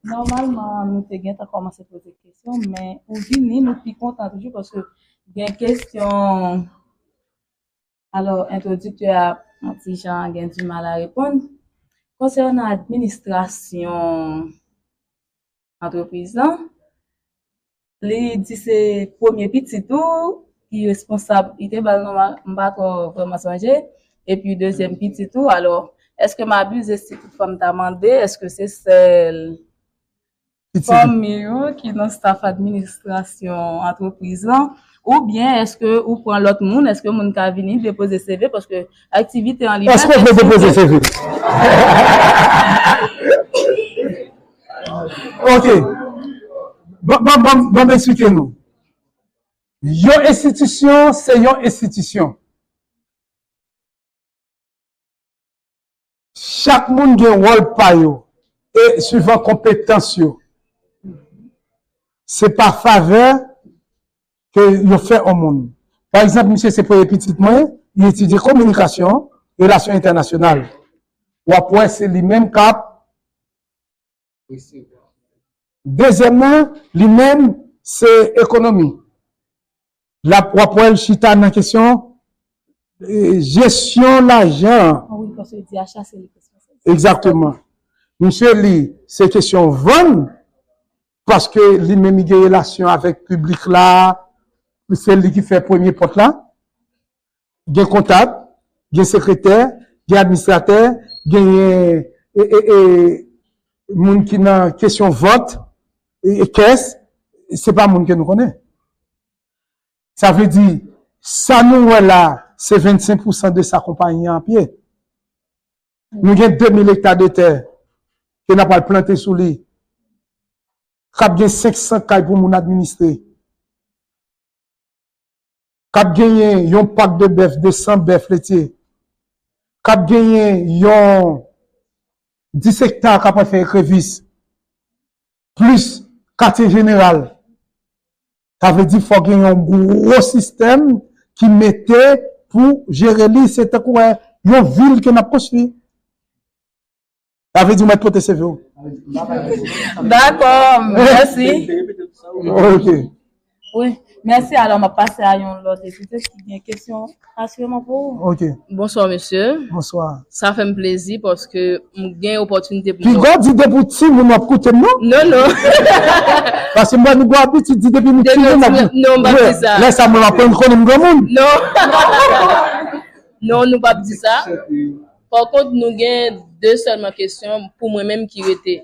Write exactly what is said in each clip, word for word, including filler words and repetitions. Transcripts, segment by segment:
Nòmalman, nou te gentan kòmanse poze kesyon, men ou vini, nou pi kontan toujou paske gen kesyon. Alò, entwodiktè a, yon ti jan, gen di mal a reponn. Konsènan administrasyon antrepriz lan, li di se premye pitit ou ki responsab, li te ba l non, m pa twò vrèman sonje, epi dezyèm pitit ou. Alò, èske m abize si toutfwa m ta mande, èske se sèl fanmi ou ki nan staff administrasyon antrepriz lan, oubyen èske ou pran lòt moun, èske moun ka vini depoze C V, paske aktivite an li menm. Èske w vle depoze C V? Ok. Bon, bon, bon, bon, m eksplike nou. Yon enstitisyon, se yon enstitisyon. Chak moun gen wòl pa yo e swivan konpetans yo. Se pa favè ke yo fè yon moun. Pa egzanp, misye se premye pitit mwen, li etidye kominikasyon, relasyon entènasyonal. W ap wè se li menm k ap Dezyèmman, li menm, se ekonomi. L ap, w ap wè l chita nan kesyon, eh, jesyon lajan an. Ah wi, paske li di acha se li ki responsab. Egzakteman. Misye li, se kesyon vann, paske li menm li gen relasyon avèk piblik la, se li ki fè premye pòt la. Gen kontab, gen sekretè, gen administratè, genyen, e, e, e, moun ki nan kesyon vant, e, e kès, se pa moun ke nou konnen. Sa vle di, sa nou wè la, se vennsenk pousan de sa konpayi an ap ye. Nou gen de mil ekta de tè ke n ap al plante sou li. K ap gen senk san kay pou moun administre. K ap genyen yon pak de bèf, de san bèf letye. K ap genyen yon dis ekta k ap fè ekrevis, plis katye jeneral. Sa vle di fò gen yon gwo sistèm ki mete pou jere li. Se tankou, eh, yon vil ke n ap konstwi. Sa vle di w mèt pote C V w. Dakò, mèsi. Ok. Wi, mèsi. Alò, m ap pase a yon lòt editè ki gen kesyon asireman pou ou. Ok. Bonswa, mesye. Bonswa. Sa fè m plezi paske m gen opòtinite pou m. Piga w di depi w timoun w ap koute m, non? Non, non. Paske m wè nou gen abitid di depi nou timoun n ap di. Non, m p ap di sa. Lè sa mwen m ap konnen m granmoun. Non. Non, nou p ap di sa. Pa kont, nou gen de sèlman kesyon pou mwen menm ki rete.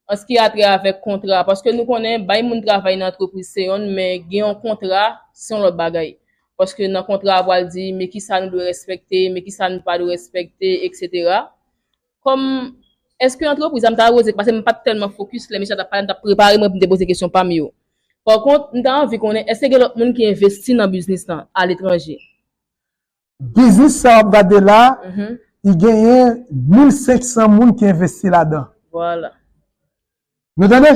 An se ki a trè avèk kontra, paske nou konnen bay moun travay nan antrepriz se yonn, men gen yon kontra se yon lòt bagay. Paske nan kontra a pral di men kisa nou dwe respekte, men kisa nou pa dwe respekte, etsetera. Kòm, èske antrepriz la, m ta poze, paske m pa t tèlman fokis lè mesye a t ap pale, m t ap prepare mwen pou m te poze kesyon pa m yo. Pa kont, m ta anvi konnen, èske gen lòt moun ki envesti nan biznis lan aletranje? Biznis sa w ap gade la, li genyen mil senk san moun ki envesti ladan. Vwala. Nou tande?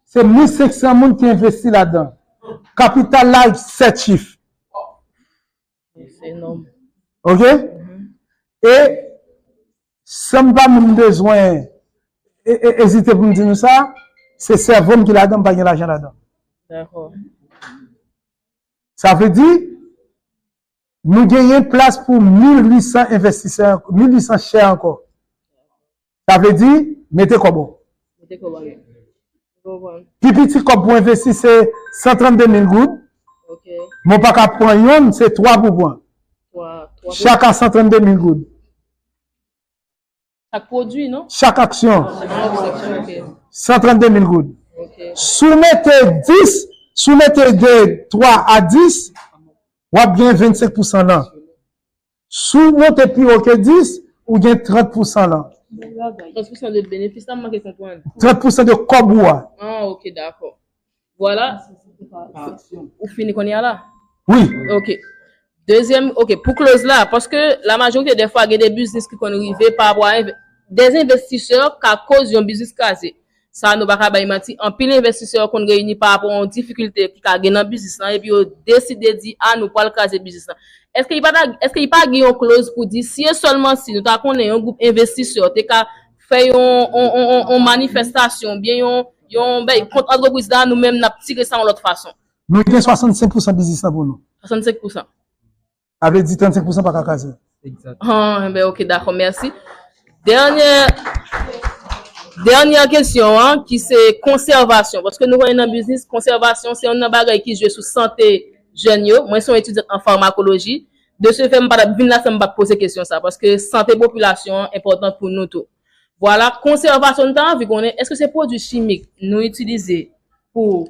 Se mil senk san moun ki envesti ladan. Kapital la, sèt chif. Se enòm. Ok? E, san m pa menm bezwen e, e, ezite pou m di nou sa, se sèvo m ki ladan, m pa gen lajan ladan. Dakò. Sa vle di, nou genyen plas pou mil uit san envestisè, mil uit san chè ankò. Sa vle di, mete kòb ou. Mete kòb ou. Pi piti kòb pou envesti se san trannde mil goud. Ok. Men w pa ka pran yonn, se twa pou pran. Twa, twa. Chak a san trannde mil goud. Chak pwodui, non? Chak aksyon. Ah, chak aksyon, ok. San trannde mil goud. Ok. Si w mete dis, si w mete de twa a dis, w ap gen vennsenk pousan lan. Si w monte pi wo ke dis, ou gen trant pousan lan. Trant pousan de benefis la, m manke konprann. Trant pousan de kòb ou a. Ah, ok, dakò. Vwala. Ou fini kounye a la? Wi. Ok. Dezyèm, ok, pou close la, paske la majorite dè fwa gen de biznis ki konn rive pa rapò a enve-, de envestisè ka koz yon biznis kraze. Sa nou pa ka bay manti, anpil envestisè konn reyini pa rapò a yon difikilte ki ka gen nan biznis lan, epi yo deside di, a, nou pral kraze biznis lan. Èske li pa ta, èske li pa gen yon close pou di, si e sèlman si nou ta konnen yon gwoup envestisè te ka fè yon, yon, yon, yon, yon manifestasyon, oubyen yon, yon bèy kont antrepriz la, nou menm n ap tire sa yon lòt fason. Nou gen swasannsenk pousan biznis lan pou nou. Swasannsenk pousan. Sa vle di trannsenk pousan pa ka kraze. Egzat. Ah, enben, ok, dakò, mèsi. Dènyè, dènyè kesyon an, ki se konsèvasyon. Paske nou konnen nan biznis, konsèvasyon se youn nan bagay ki jwe sou sante jèn yo. Mwen se yon etidyant an famakoloji. De ce fait, m pa t ap vin la san m pa t poze kesyon sa. Paske sante popilasyon an enpòtan pou nou tou. Vwala, konsèvasyon, nou ta anvi konnen, èske se pwodui chimik nou itilize pou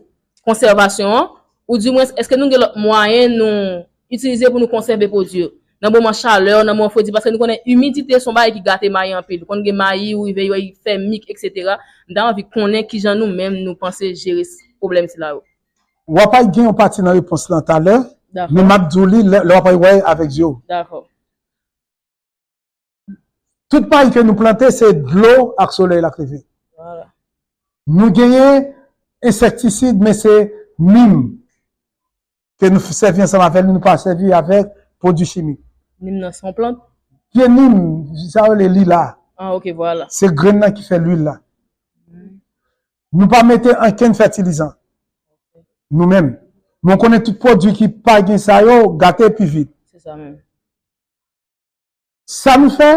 konsèvasyon an, oudimwens, èske nou gen lòt mwayen nou itilize pou nou konsève pwodui yo? Nan moman chalè, nan moman fredi, paske nou konnen imidite se yon bagay ki gate mayi anpil. Konn gen mayi, ou rive, yo fè mik, etsetera. M ta anvi konnen kijan nou menm nou panse jere s-, pwoblèm sila yo. W ap al gen yon pati nan repons lan talè, Dakò. Men m ap di w li lè, lè w ap al wè avèk je w. Dakò. Tout mayi ke nou plante, se dlo ak solèy la k leve. Vwala. Nou genyen ensektisid, men se nim ke nou sèvi ansanm avè l, nou pa sèvi avèk pwodui chimik. Nim nan se yon plant? Pye nim, sa yo rele lila. Ah, ok, vwala. Se grenn nan ki fè lwil la. Nou pa mete ankenn fètilizan. Nou menm. Men w konnen tout pwodui ki pa gen sa yo, gate pi vit. Se sa menm. Sa nou fè,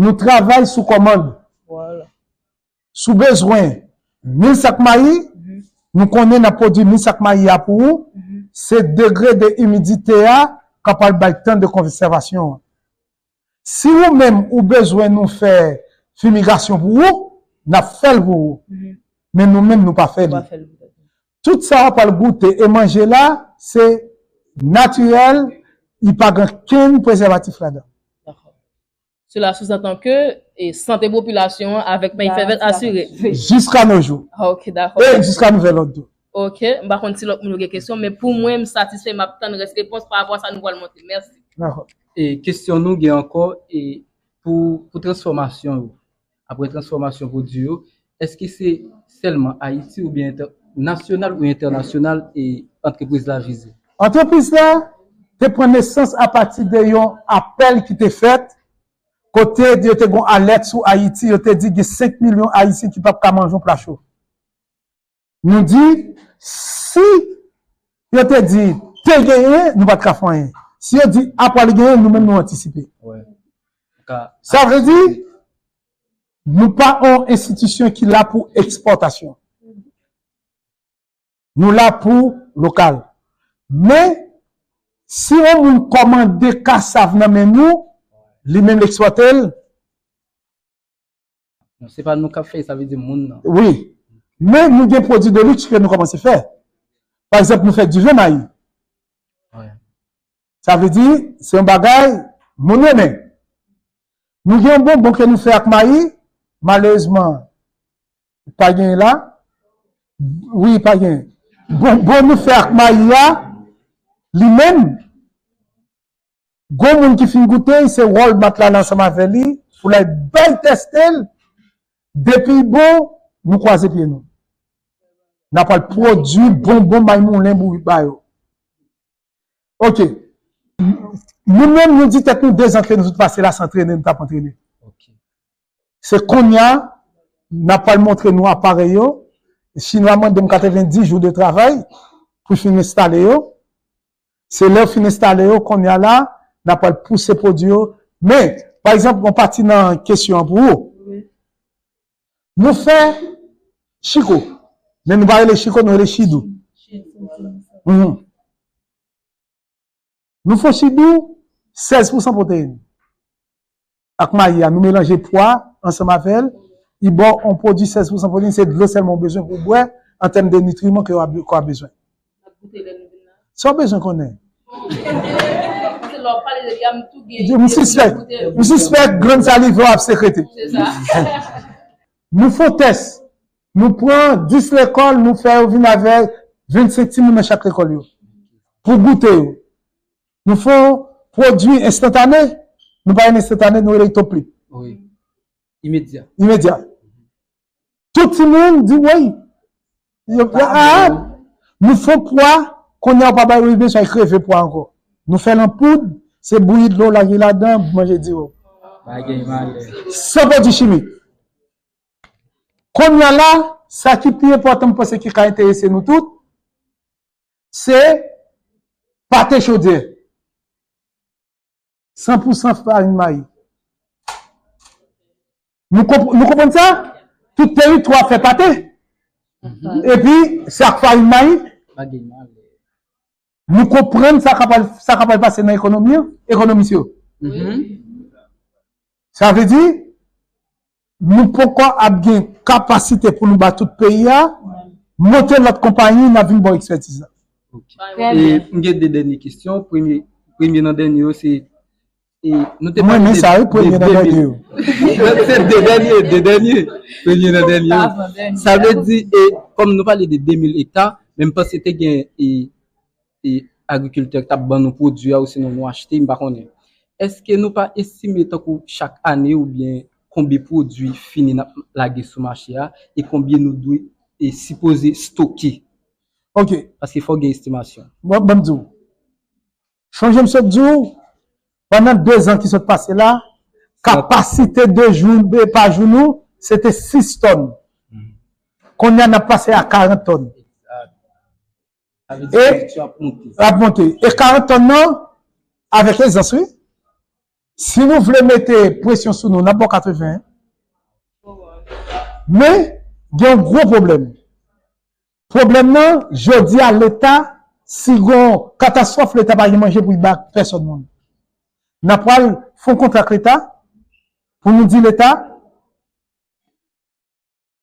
nou travay sou kòmand. Vwala. Si w bezwen mil sak mayi, Mhm. nou konnen n ap pwodui mil sak mayi a pou ou, Mhm. se degre de imidite a k ap al bay tan de konsèvasyon an. Si ou menm ou bezwen nou fè fimigasyon pou ou, n ap fè l pou ou. Mhm. Men nou menm nou pa fè Nou pa li. fè l pou tèt nou. Tout sa w ap al goute e manje la, se natirèl, li pa gen kenn prezèvatif ladan. Dakò. Cela sous-entend que, e, sante popilasyon an avèk men fè vèt asire. Jiska nos jours. Ah, ok, dakò. E jiska nouvèl òd tou. Ok, m pa konn si lòt moun yo gen kesyon, men pou mwen, m satisfè, m ap tann rès repons pa rapò a sa nou pral montre. Mèsi. Dakò. E kesyon nou gen ankò, e pou, pou transfòmasyon yo, apre transfòmasyon pwodui yo, èske se sèlman Ayiti oubyen entè-, nasyonal ou entènasyonal e antrepriz la vize? Antrepriz la te pran nesans apati de yon apèl ki te fèt, kote yo te gon alèt sou Ayiti, yo te di gen senk milyon Ayisyen ki p ap ka manje yon pla cho. Nou di, si yo te di te genyen, nou pa t ka fè anyen. Si yo di apral genyen, nou menm nou antisipe. Wè. Ka Sa vle di, nou pa yon enstitisyon ki la pou ekspòtasyon. Nou la pou lokal. Men, si yon moun kòmande kasav nan men nou, li menm l ekspòte l, Non, se pa nou k ap fè, sa vle di moun nan. Wi. Men nou gen pwodui de luxe ke nou kòmanse fè. Pa egzanp, nou fè diven mayi. Wi. Sa vle di, se yon bagay moun renmen. Nou gen yon bonbon ke nou fè ak mayi, malerezman, pa gen la. Wi, pa gen. Bonbon nou fè ak mayi a, li menm, Gon moun ki fin goute l, se Walmart la ansanm avè li, pou l al bay tèste l. Depi l bon, nou kwaze pye nou. N ap al pwodui bonbon mayi moulen bourik ba yo. Ok. Nou menm, nou di tèt nou dezan ke nou tout pase la san antrene, nou t ap antrene. Ok. Se kounye a, n ap pral montre nou aparèy yo. Chinwa mande m katrevenndis jou de travay pou fin enstale yo. Se lè yo fin enstale yo, kounye a la, n ap pral pouse pwodui yo. Men, pa egzanp, yon pati nan kesyon an pou ou. Wi. Nou fè chiko. Men nou pa rele chiko, nou rele chidou. Chidou. Mhm. Nou fè chidou, sèz pousan pwoteyin. Ak mayi a, nou melanje pwa ansanm avè l, li ba w yon pwodui sèz pousan pwoteyin, se dlo sèlman w bezwen pou w bwè, an tèm de nitriman ke w a be-, kò a bezwen. N ap goute lè nou vin la. Sa w bezwen konnen? Paske lè w ap pale de li a, m tou gen M sispèk, goute. M sispèk grenn salive w ap sekrete. Se sa. Nou fè tès. Nou pran dis lekòl, nou fè yo vin avè vennsenk timoun nan chak lekòl yo. Pou goute yo. Nou fè yon pwodui enstantane. Nou pa rele enstantane, nou rele top lip. Wi. Imedya. Imedya. Tout timoun di wi. Yo, ah, nou fè pwa, kounye a w pa bay yo bezwen kreve pwa ankò. Nou fè l an poud, se bouyi dlo lage ladan, manje dirèk. Pa gen malè. San pwodui chimik. Kounye a la, sa ki pi enpòtan, m panse ki ka enterese nou tout, se pate chodyè. San pou san farin mayi. Nou konp-, nou konprann sa? Tout teritwa fè pate. Epi, se ak farin mayi. Nou konprann sa k ap, sa k ap pase nan ekonomi an, ekonomis yo. Sa vle di, nou poko ap gen kapasite pou nou ba tout peyi a, monte lòt konpayi, n ap vin ba w ekspètiz la. E m gen de dènye kesyon. Premye, premye nan dènye yo, se e, nou te Mwen pale men de, sa, wi, de premye nan de dènye mil. Yo. Se de dènye, de dènye. Premye nan dènye. Yo. Sa vle di, e, kòm nou pale de de mil ekta, men m panse te gen e, e, agrikiltè k t ap ban nou pwodui a, osinon nou achte, m pa konnen. Èske nou pa estime tankou chak ane oubyen konbyen pwodui fini n ap lage sou mache a e konbyen nou dwe e sipoze stoke? Ok. Paske fòk gen estimasyon. Bon, ban m di w. Sonje m sot di w, pandan de zan ki sot pase la, kapasite de jou, de pa jou nou, se te sis tòn. Kounye a n ap pase a karant tòn. Sa vle di E- pwodiksyon ap monte. Ap monte. E karant tòn nan, avèk ezans, wi. Si nou vle mete presyon sou nou, n ap ba w katreven. Men, gen yon gwo pwoblèm. Pwoblèm nan, jodi a, Leta, si gon katastwòf, Leta pa gen manje pou l ba pèsòn moun. N ap pral fè yon kontra ak Leta, pou nou di Leta,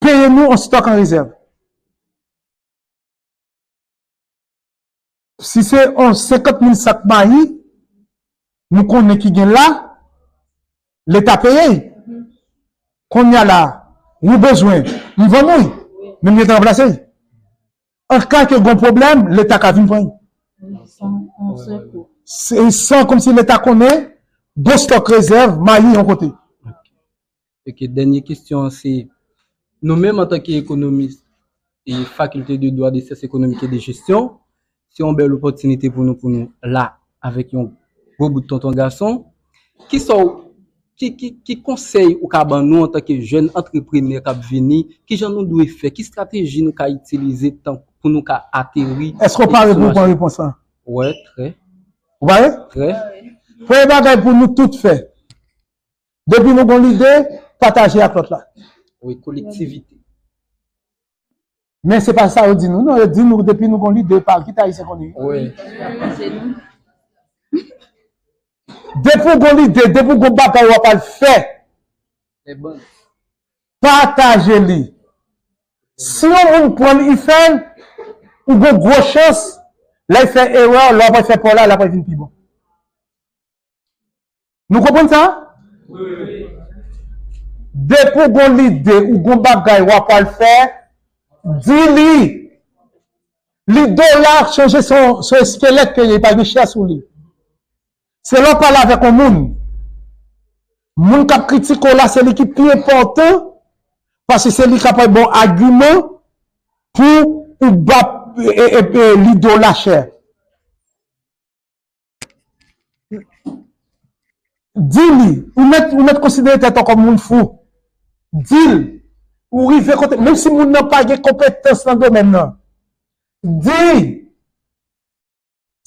peye nou yon stòk an rezèv. Si se yon senkant mil sak mayi, nou konnen ki gen la, Leta peye. Kounye a la, ou bezwen, m vann ou, men m gentan ranplase. An ka ke gon pwoblèm, Leta ka vin pran. Se san kòmsi Leta konnen, gon stòk rezèv, mayi yon kote. Ok, dènye kesyon an se, nou menm antanke ekonomis e Faculté de Droit, des Sciences Économiques et de Gestion, se yon bèl opòtinite pou nou, pou nou la avèk yon gwo bout tonton gason. Ki sa w, ki, ki, ki konsèy ou ka ban nou antanke jèn antreprenè k ap vini? Kijan nou dwe fè? Ki estrateji nou ka itilize tan pou nou ka ateri? Èske w pare pou w pran repons lan? Wè, trè. Ou pare? Trè. Premye bagay pou nou tout fè. Depi nou gon lide, pataje ak lòt la. Wi, kolektivite. Men se pa sa yo di nou, non. Yo di nou depi nou gon lide, pa kite Ayisyen konnen. Wi. Depi w gon lide, depi w gon bagay w ap al fè, pataje li. Si yon moun pran l, li fè l, ou gon gwo chans, lè l fè erè, lè w ap fè pa w la, l ap vin pi bon. Nou konprann sa? Depi w gon lide, ou gon bagay w ap al fè, di li. Lide w la chanje se yon, se yon eskelèt ke li ye, pa gen chè sou li. Se lè w pale avèk yon moun. Moun k ap kritike w la, se li ki pi enpòtan, paske se li k ap bay bon agiman pou ou ba e, e, e, lide w la chè. Di li, ou mèt, ou mèt konsidere tèt ou kòm moun fou. Di l, ou rive kote, menm si moun nan pa gen konpetans nan domèn nan. Di,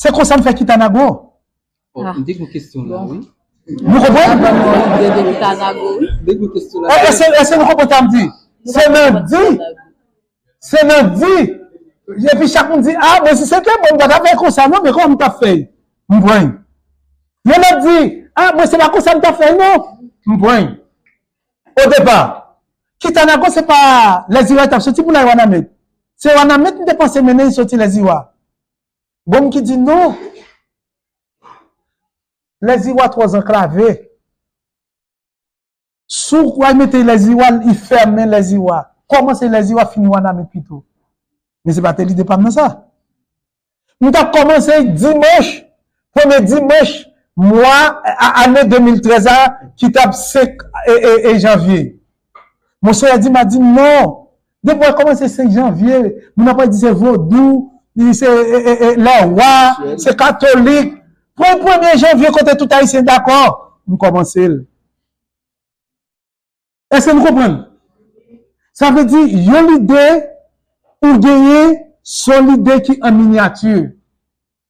se konsa m fè Kitanago. Oh, m te gen kesyon la, wi. Nou konprann? M te gen kesyon la. Èske, èske nou konprann sa m di? Se nan di. Se nan di. Epi chak moun di, ah, mwen si se te mwen, m pa t ap fè konsa non, men kòman m t ap fè? M pran. Yon lòt di, ah, mwen se pa konsa m t ap fè non, m pran. O depa, Kitanago se pa Lèziwa t ap soti pou l al Wanament. Se Wanament m te panse mennen l soti Lèziwa. Gon moun ki di non. Lèziwa twò zanklave. Si w pral mete Lèziwa, li fèmen Lèziwa. Kòmanse Lèziwa, fini Wanament pito. Men se pa te lide pa m nan sa. M t ap kòmanse dimanch, premye dimanch mwa, a, ane de mil trèz la, ki t ap senk e, e, e janvye. Monseyè di m, a di m, non. Depi w kòmanse senk janvye, moun ap di se vodou, li se e, e, e, lè wa, se katolik. Pran premye janvye kote tout Ayisyen dakò, m kòmanse l. Èske nou konprann? Sa vle di, yon lide ou genyen, se yon lide ki an minyati,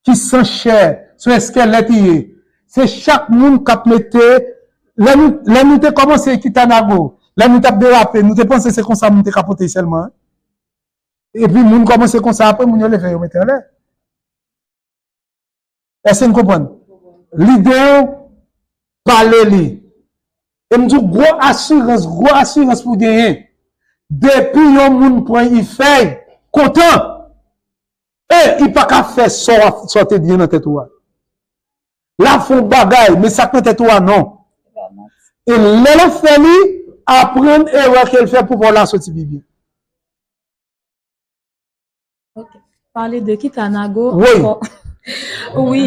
ki san chè, se yon eskèlèt li ye. Se chak moun k ap mete, lè nou, lè nou te kòmanse Kitanago, lè nou t ap derape, nou te panse se konsa moun te ka pote sèlman. Epi moun kòmanse konsa, apre moun yo leve yo mete anlè. Èske n konprann? Lide w, pale li. E m di w, gwo asirans, gwo asirans pou genyen. Depi yon moun pran fèy, kontan. E, li pa ka fè sa w ap, sa w te di nan tèt ou a. L ap fè yon bagay, men sa k nan tèt ou a, non. E lè l ap fè li, aprann erè ke l fè pou pa w la soti pi byen. Ok. Pale de Kitanago. Wi. Wi.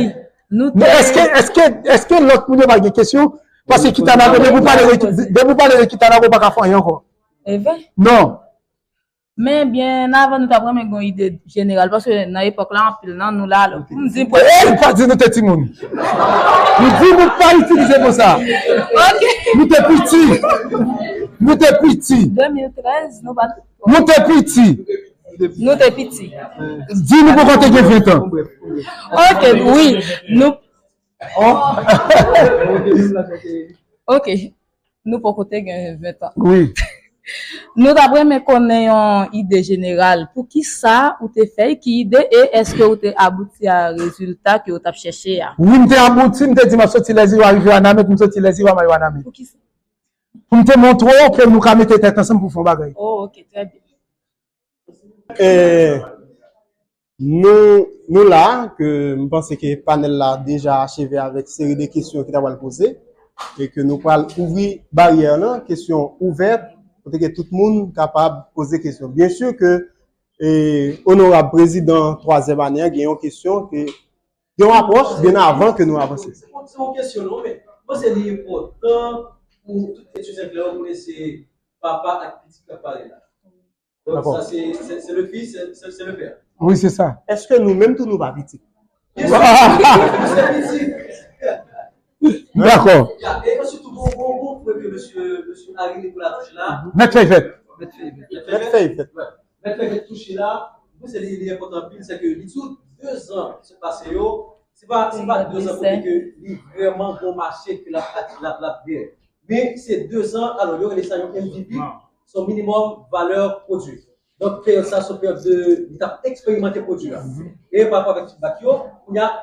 Nou te... Men èske, èske, èske lòt moun yo pa gen kesyon? Paske Kitanago, depi w pale de, depi w pale de Kitanago, ou pa ka fè anyen ankò. Evre? Non. Men byen avan nou t ap renmen gen yon ide jeneral, paske nan epòk la, anpil nan nou la, m di pou... Ey, pa di nou te timoun. Nou di nou pa itilize mo sa. Ok. Nou te piti. Nou te piti. De mil trèz, nou pa... Nou te piti. Nou te piti. Di nou poko te gen ven tan. Ok, wi. Nou... Ok. Nou poko te gen ven tan. Wi. Nou t ap renmen konnen yon ide jeneral. Poukisa ou te fè l, ki ide, e èske ou te abouti a rezilta ke ou t ap chèche a? Wi, m te abouti, m te di m ap soti Lèziwa, rive Wanament, m soti Lèziwa, m al Wanament. Poukisa? Pou m te montre w ke nou ka mete tèt ansanm pou fè yon bagay. Oh, ok, trè byen. Eh, nou, nou la, ke m panse ke panèl la deja acheve avèk seri de kesyon ki ta pral poze, e ke nou pral ouvri baryè lan, kesyon ouvè, kote ke tout moun kapab poze kesyon. Byen si ke, eh, onorab prezidan twazyèm ane an gen yon kesyon ke, gen yon apwòch byen avan ke nou avanse. Se yon kesyon non, men mwen panse li enpòtan pou tout etidyan klè yo konnen se papa ak pitit k ap pale la. Donk, sa se, se, se le fils, se, se, se le père. Wi, se sa. Èske nou menm tou nou pa pitit? Byen si, nou se pitit. Dakò. Ya, e ansuit, bon, bon, bon, pwen ke mesye, mesye Harry Nicolas touche la. Mèt fèy vèt. Mèt fèy vèt. Mèt fèy vèt. Mèt fèy vèt touche la. Mwen se li, li enpòtan anpil, se ke li di w de zan ki sot pase yo, se pa, se pa de zan kote ke li vrèman gon mache ke l ap, l ap, l ap gen. Men se de zan, alò, yo rele sa yon M V P, se yon minimòm valè pwodui. Donk, peryòd sa, se yon peryòd de, li t ap eksperimante pwodui a. E pa rapò avèk feedback yo, kounye a,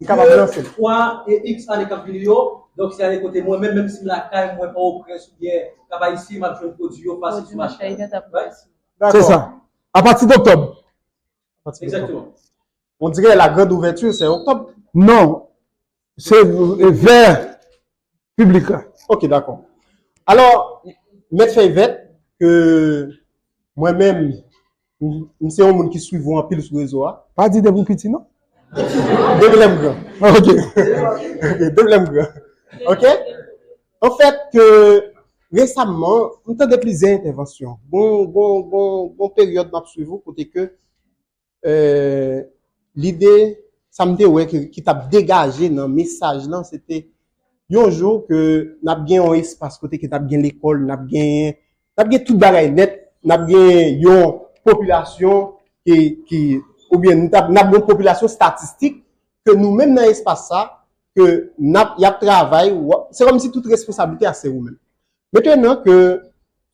Li kapab lanse. Twa e x ane k ap vini yo, donk se ane kote mwen menm, menm si m lakay mwen, Pòtoprens oubyen Kap Ayisyen, m ap jwenn pwodui yo fasil sou mache a. Se sa. Apati d oktòb. Egzakteman. On dirait la grande ouverture, c'est octobre. Non. Se vè piblik la. Ok, dakò. Alò, Mèt Fèy Vèt, ke mwen menm, m, m se yon moun ki swiv ou anpil sou rezo a. Pa di depi w piti, non. Depi lè m gran. Ok. Ok, depi lè m gran. Ok? Anfèt, ke resaman, m tande plizyè entèvansyon. Bon, bon, bon, bon peryòd m ap swiv ou, kote ke eh, lide sa m te wè ki, ki t ap degaje nan mesaj lan, se te yon jou ke n ap gen yon espas kote ke n ap gen lekòl, n ap gen, n ap gen tout bagay nèt, n ap gen yon popilasyon ki, ki, oubyen n t ap, n ap gen yon popilasyon estatistik ke nou menm nan espas sa, ke n ap, y ap travay, w ap, se kòmsi tout responsablite a se ou menm. Mentenan ke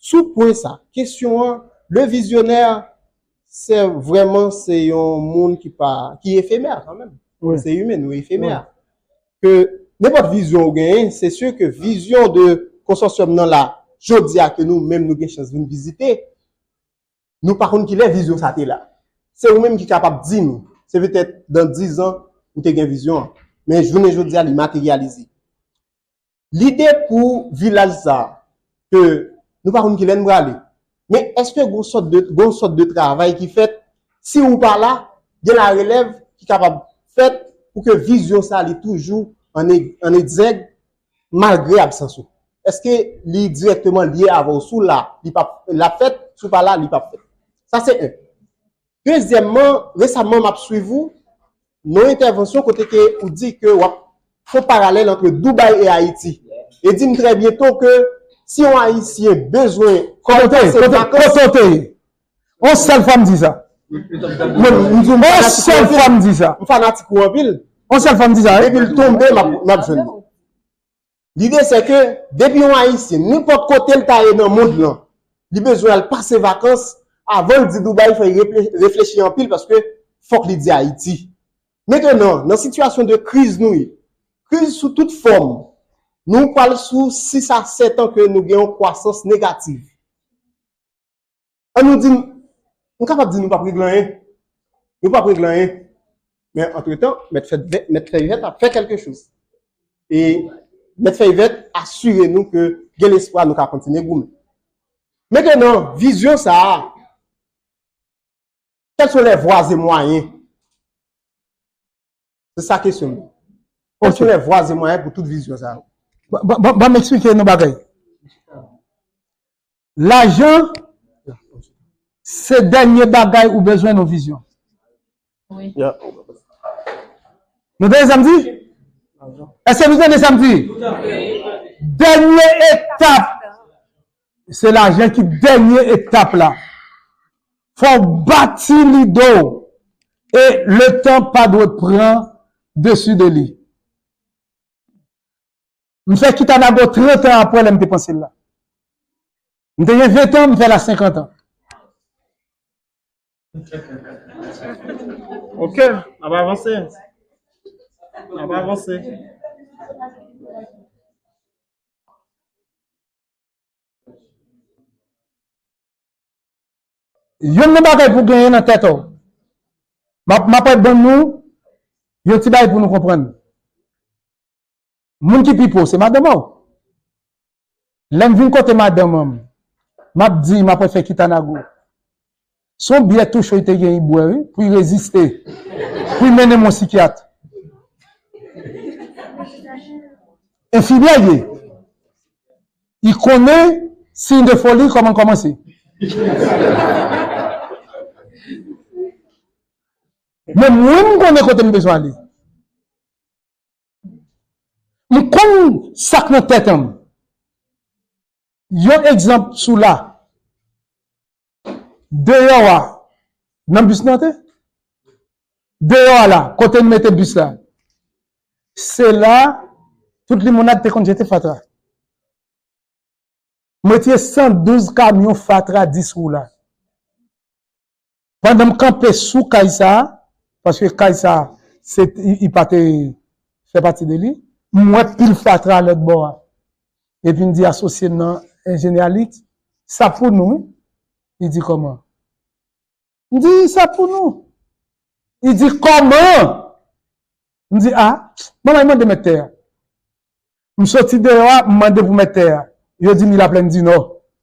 sou pwen sa, kesyon an, le vizyonè, se vrèman se yon moun ki pa, ki efemè kanmenm. Wi. Se imen, nou efemè. Ke nenpòt vizyon ou genyen, se si ke vizyon de konsòsyòm nan la, jodi a ke nou menm nou gen chans vin vizite, nou pa konn kilè vizyon sa te la. Se ou menm ki kapab di nou. Se petèt dan diz an ou te gen vizyon an. Men jounen jodi a, li materyalize. Lide pou vilaj sa, ke nou pa konn kilè n prale. Men èske gon sòt de, gon sòt de travay ki fèt, si ou pa la, gen larelèv ki kapab fèt pou ke vizyon sa li toujou an e-, an egzèg, malgre absans ou? Èske li dirèkteman lye avè w? Si w la, li p ap, l ap fèt, si w pa la, li p ap fèt. Sa se en. Dezyèmman, resaman m ap swiv ou nan yon entèvansyon kote ke ou di ke w ap fè yon paralèl ant Dubaï e Ayiti. E di m trè byento ke Si yon Ayisyen bezwen pase vakans, kote w te ye? On sèl fwa m di sa. Mwen, m di w, m fanatik ou anpil. On sèl fwa m di sa. On sèl fwa m di sa, wi. Depi l tonbe, m ap, m ap jwenn li. Lide se ke depi yon Ayisyen, nenpòt kote l ta ye nan mond lan, li bezwen al pase vakans, avan l di Dubai, fò l refle-, reflechi anpil paske fòk li di Ayiti. Mentnan, nan sitiyasyon de kriz nou ye, kriz sou tout fòm, nou pral sou sis a sèt an ke nou gen yon kwasans negatif. An nou di, m kapab di nou p ap regle anyen. Nou p ap regle anyen. Men antretan, mèt fè vè-, mèt fèy vèt ap fè kèlke choz. E mèt fèy vèt asire nou ke gen lespwa nou ka kontinye goumen. Mentnan, vizyon sa a, quels sont les voies et moyens? Se sa kesyon m. Quels sont les voies et moyens pou tout vizyon sa yo? Ban, ban, ban, ban m eksplike nou bagay. Lajan, se dènye bagay ou bezwen nan vizyon. Wi. Nou tande sa m di? Èske nou tande sa m di? Dènye etap, se lajan ki dènye etap la. Fò w bati lide w e letan pa dwe pran desi de li. M fè Kitanago trant an apre lè m te panse l la. M te gen ven an, m fè l a senkant an. Ok, n ap avanse. N ap avanse. Youn nan bagay pou genyen nan tèt ou. M ap, m ap ban nou yon ti bagay pou nou konprann. Moun ki pi pwo, se madanm ou. Lè m vin kote madanm an, m ap di, m ap fè Kitanago. Se yon byè tou cho li te gen, li bwè, wi, pou li reziste. Pou li mennen m yon sikyat. Enfimyè li ye. Li konnen siy de foli kòman kòmanse. Men mwen, m konnen kote m bezwen ale. M konn sa k nan tèt an m. Yon egzanp sou la. Deyò a, nan bis nan te? Deyò a la, kote n mete bis la. Se la, tout limonad te konn jete fatra. M retire san douz kamyon fatra dis wou la. Pandan m kanpe sou kay sa a, paske kay sa a, se, li, li pa te fè pati de li, m wè pil fatra lòt bò a. Epi m di asosye m nan, enjenyè Alix, sa pou nou, wi. Li di, kòman? M di, sa pou nou. Li di, kòman? M di, a, manman, mande mèt tè a. M soti deyò a, m mande pou mèt tè a. Yo di m li Laplèn di Nò.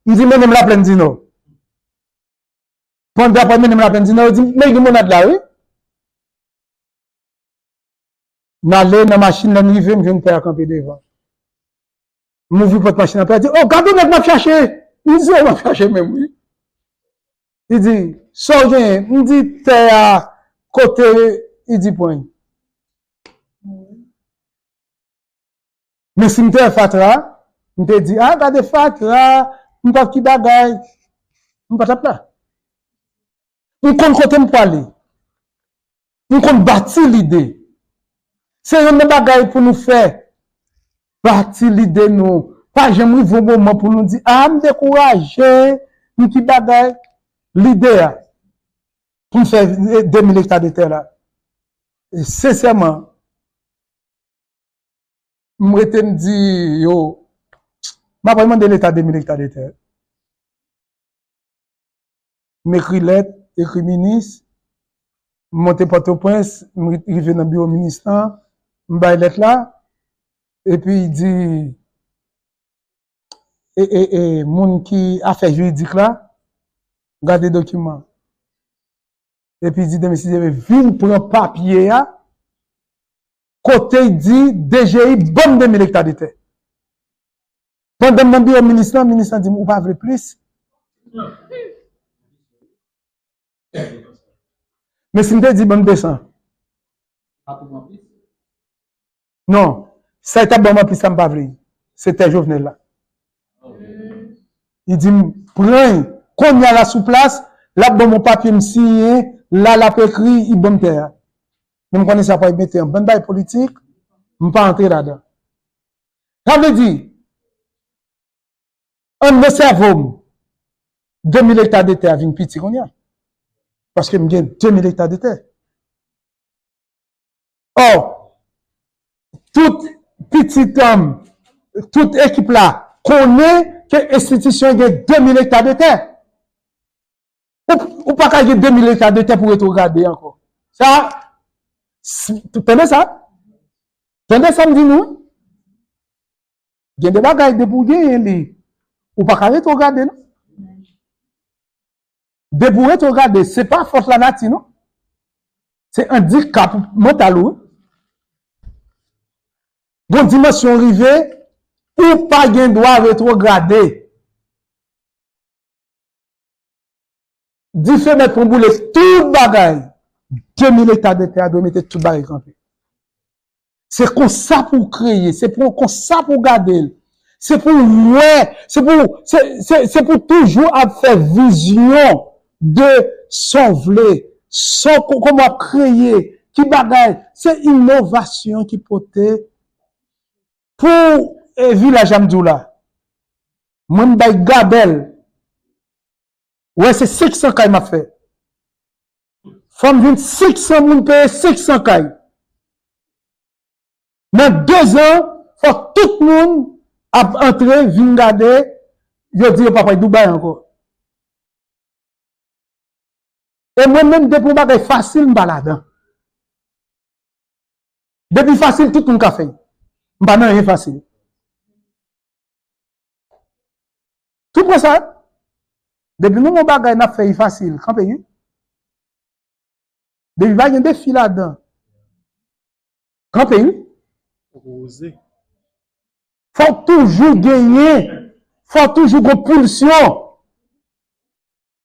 M di, mennen m Laplèn di Nò. Pandan apre mennen m Laplèn di Nò, yo di m, men limonad la, wi. M ale nan machin, lè m rive, m jwenn pè a kanpe devan. M ouvri pòt machin nan, pè a di, o, gade yon nèg m ap chache. M di, o, m ap chache menm, wi. Li di, sa w genyen? M di, tè a, kote? Li di, pran. Men si m te wè fatra, m te di, a, gade fatra, m p ap ki bagay. M pa t ap la. M konn kote m prale. M konn bati lide. Se youn nan bagay pou nou fè. Bati lide nou. Pa janm rive yon moman pou nou di, a, m dekouraje, m ki bagay. Lide a, pou m fè de mil ekta de tè la. E sensèman, m rete m di yo, m ap al mande Leta de mil ekta de tè. M ekri lèt, ekri minis, m monte Pòtoprens, m ri-, rive nan biwo minis lan, m bay lèt la, epi di, e, e, e, moun ki afè jiridik la, gade dokiman. Epi di, demen si Dye vle, vin pran papye a, kote y di D G I ban m de mil ekta de tè. Pandan m nan biwo minis lan, minis lan di m, ou pa vle plis? Men si m te di, ban m de san. Non, sa y t ap ban m anplis la, m pa vle. Se tè Jovenel la. Li di m, pran l. Kounye a la sou plas, l ap ban m yon papye m siyen, la l ap ekri, li ban m tè a. Men m konnen sa pral mete yon bann bagay politik, m pa antre ladan. Sa vle di, anndan sèvo m, de mil ekta de tè a vin piti kounye a. Paske m gen de mil ekta de tè. Ò, tout pitit, um, tout ekip la konnen ke enstitisyon gen de mil ekta de tè. Ou, ou pa ka gen de mil ekta de tè pou retwograde ankò. Sa, s- tande sa? Tande sa m di nou? Gen de bagay depi w genyen li, ou pa ka retwograde non. Depi w retwograde, se pa fòt lanati non. Se andikap mantal ou. Gon dimansyon w rive, ou pa gen dwa retwograde. Dife mèt pran boule tout bagay. De mil ekta de tè a dwe mete tout bagay kanpe. Se konsa pou w kreye, se pou konsa pou w gade l. Se pou w wè, se pou se, se, se pou toujou ap fè vizyon de sa w vle, sa w ko- kòman w ap kreye, ki bagay. Se inovasyon ki pote pou e, vilaj la m di w la. Mwen m bay gabèl. Wè, se senk san kay m ap fè. Fò m jwenn senk san moun peye senk san kay. Nan de zan, fò tout moun ap antre, vin gade, yo di yo pa pral Dubai ankò. E mwen menm, depi yon bagay fasil, m pa ladan. Depi fasil, tout moun ka fè l. M pa nan anyen fasil. Tout pran sa. Depi nou yon bagay n ap fè li fasil, kanpe wi. Depi pa gen defi ladan, kanpe wi. Fòk ou oze. Fòk toujou genyen. Fòk toujou gon pulsyon.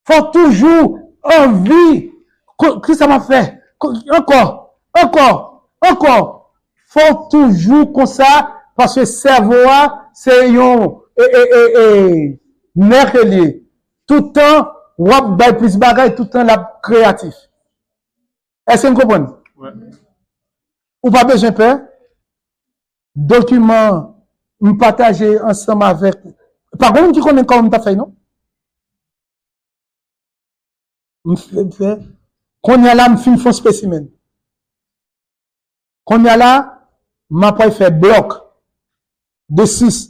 Fòk toujou anvi. Ko- Kisa m ap fè? Ko- Ankò, ankò, ankò. Fòk toujou konsa, paske sèvo a se yon e, e, e, e, nè ke l ye. Toutan w ap bay plis bagay, toutan l ap kreyatif. Èske n konprann? Ou pa bezwen pè. Dokiman m pataje ansanm avèk, pa gen moun ki konnen kòman m t ap fè non. M fè, m fè. Kounye a la, m fin fè yon spesimen. Kounye a la, m ap fè blòk de sis.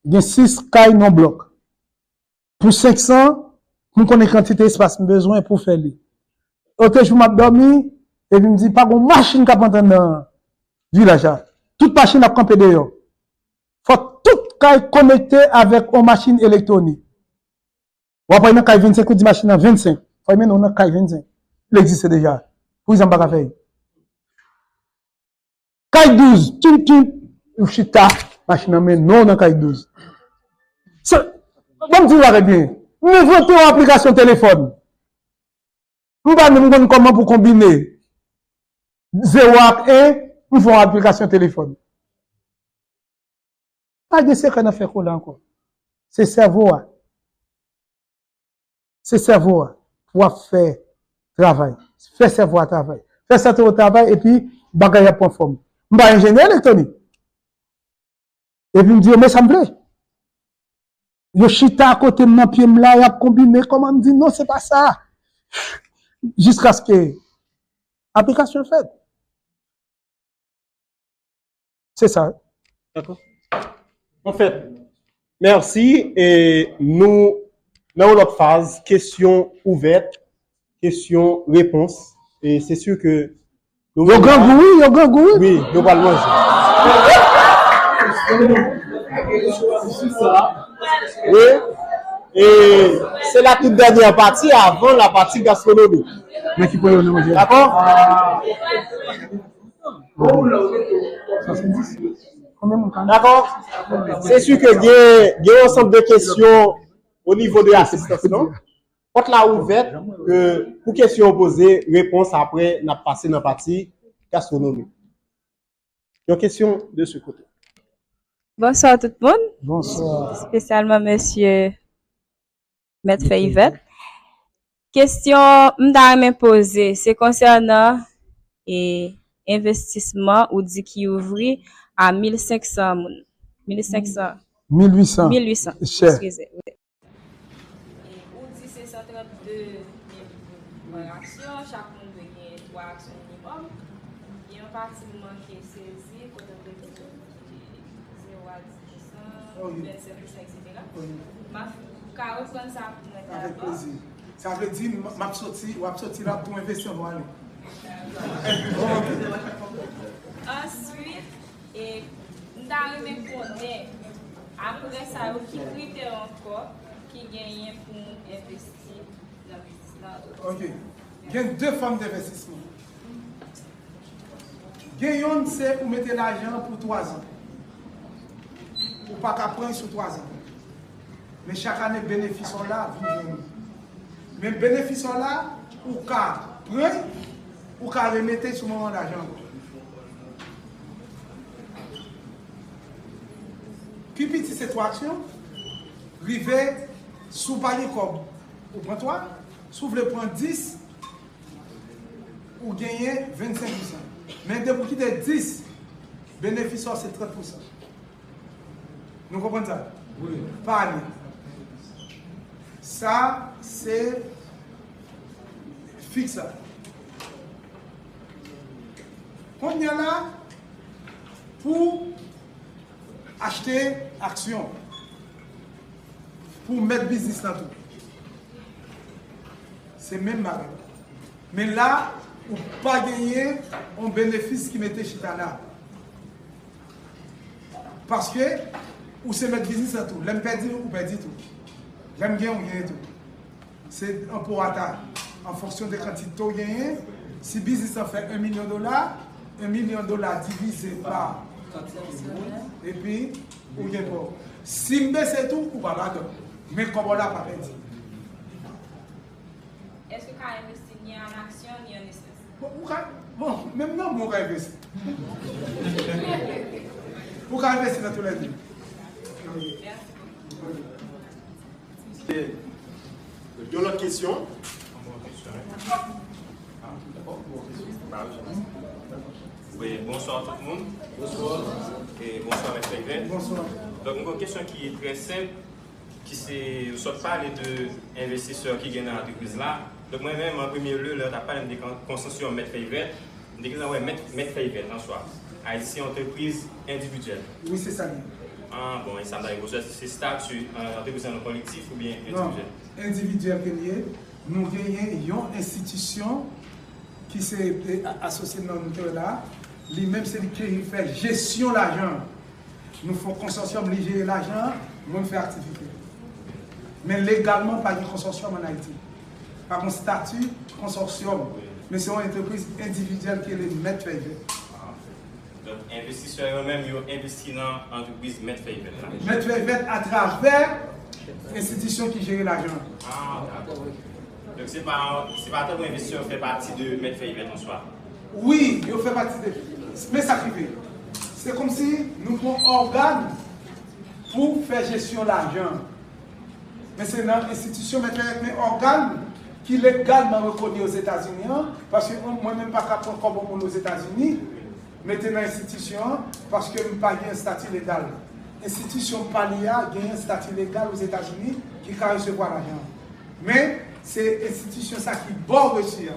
Gen sis kay nan blòk. Pou senk san, pou m konnen kantite espas m bezwen pou fè li. Ote jou m ap dòmi, epi m di, pa gon machin k ap antre nan vilaj la. Tout machin ap kanpe deyò. Fòk tout kay konekte avèk yon machin elektwonik. W ap al nan kay vennsenk, ou di machin nan vennsenk. Fò l mennen w nan kay vennsenk. Li egziste deja. Poukisa m pa ka fè l? Kay douz, tim, tim, ou chita, machin nan mennen w nan kay douz. Se, ban m di w bagay byen. M envante yon aplikasyon telefòn. M pa menm konn kòman pou konbine zewo ak en, m fè yon aplikasyon telefòn. Pa gen sekrè nan fè kola ankò. Se sèvo a. Se sèvo a pou w ap fè travay. Fè sèvo a travay. Fè sèvo a travay epi bagay ap pran fòm. M pa enjenyè elektwonik. Epi m di yo, men sa m vle. Yo chita akote m nan pye m la, y ap konbine kòman m di, non, se pa sa. Jiskaske aplikasyon fèt. Se sa. Dakò. Anfèt, mèsi. E nou, nan yon lòt faz, kesyon ouvèt, kesyon, repons. E se si ke nou... Yo grangou, wi, yo grangou, wi. Wi, yo pral manje. Wi. E se la tout dènyè pati avan la pati gastwonomi. Men ki pwen yo nan manje. Dakò? Dakò? Se si ke gen, gen yon ansanm de kesyon o nivo de asistans lan. Pòt la ouvèt, ke pou kesyon yo poze, repons apre, n ap pase nan pati gastwonomi. Yon kesyon de ce côté. Bonswa tout moun. Bonswa. Espesyalman mesye Mèt Fèy Vèt. Kesyon m ta renmen poze, se konsènan e, envestisman ou di ki ouvri a mil senk san moun. Mil senk san. Mil uit san. Mil uit san. Eskize. Wi. E ou di se san trannde mil goud pa aksyon, chak moun dwe gen twa aksyon minimòm. Gen yon pati m manke sezi, kote m te di nou ki zewo a dis pou san, vennsenk pou san, etsetera. M ap ka reprann sa pou mwen dabò. Avèk plezi. Sa vle di, m, m ap soti, w ap soti la, pou envesti anvan ale. Answit, e, m ta renmen konnen, apre sa yo, ki kritè ankò ki genyen pou envesti nan biznis la? Ok. Gen de fòm denvestisman. Gen yonn, se ou mete lajan an pou twa zan. Ou pa ka pran l sou twa zan. Men chak ane, benefis ou la vin jwenn ou. Men benefis ou la, ou ka pran l, ou ka remete l sou moman lajan an. Pi piti se twa aksyon, rive, si w pa gen kòb, ou pran twa, si w vle pran dis, ou genyen vennsenk pou san. Men depi w kite dis, benefis ou se trant pou san. Nou konprann sa? Wi. Pa ane. Sa, se fiks la. Kounye a la, pou achte aksyon, pou mèt biznis lan tou. Se menm bagay. Men la, ou pa genyen yon benefis ki mete chita la. Paske, ou se mèt biznis lan tou. Lè m pèdi, ou pèdi tou. Lè m genyen, ou genyen tou. Se an prorata, an fonksyon de kantite w genyen. Si biznis lan fè yon milyon dola, yon milyon dola divize pa, epi ou gen pa w. Si m bese tou, ou pa ladan. Men kòb ou la pa pèdi. Èske w ka envesti ni an aksyon, ni an espès? Bon, ou ka, bon, menm nan, bon, ou ka envesti. Ou ka envesti nan toulède. Mèsi. Yon lòt kesyon? Wi, bonswa tout moun. Bonswa. E bonswa, Mèt Fèy Vèt. Bonswa. Donk, mwen gen yon kesyon ki trè senp, ki se, ou sot pale de envestisè ki gen nan antrepriz la. Donk, mwen menm, an premye lye, lè w t ap pale m de kon-, konstriksyon Mèt Fèy Vèt, m te gentan wè Mèt, Mèt Fèy Vèt an swa. Ayiti se yon antrepriz endividyèl. Wi, se sa l ye. Ah, bon, e sa m ta vle poze, se stati, euh, antrepriz la nan kolektif oubyen endividyèl? Non, endividyèl ke l ye. Nou genyen yon enstitisyon ki se, e, a-, asosye nan nou te wè la. Li menm, se li ki fè jesyon lajan an. Nou fè yon konsòsyòm, li jere lajan an, mwen m fè aktivite. Men legalman, pa gen konsòsyòm ann Ayiti. Pa gen stati konsòsyòm. Men se yon antrepriz endividyèl ki rele Mèt Fèy Vèt. Donk, envestisè yo menm, yo envesti nan antrepriz Mèt Fèy Vèt la. Mèt Fèy Vèt atravè enstitisyon ki jere lajan an. Ah, dakò. Donk, se pa, se pa tankou envestisè yo fè pati de Mèt Fèy Vèt an swa. Wi, yo fè pati de, men sa k rive. Se kòmsi nou pran ògàn pou fè jesyon lajan. Men se nan enstitisyon Mèt Fèy Vèt, men ògàn ki legalman rekoni Ozetazini an, paske mwen menm pa ka pran kòb yon moun Ozetazini, mete nan enstitisyon an, paske m pa gen estati legal. Enstitisyon pa li a gen estati legal Ozetazini ki ka resevwa lajan an. Men, se enstitisyon sa ki ba w resi a.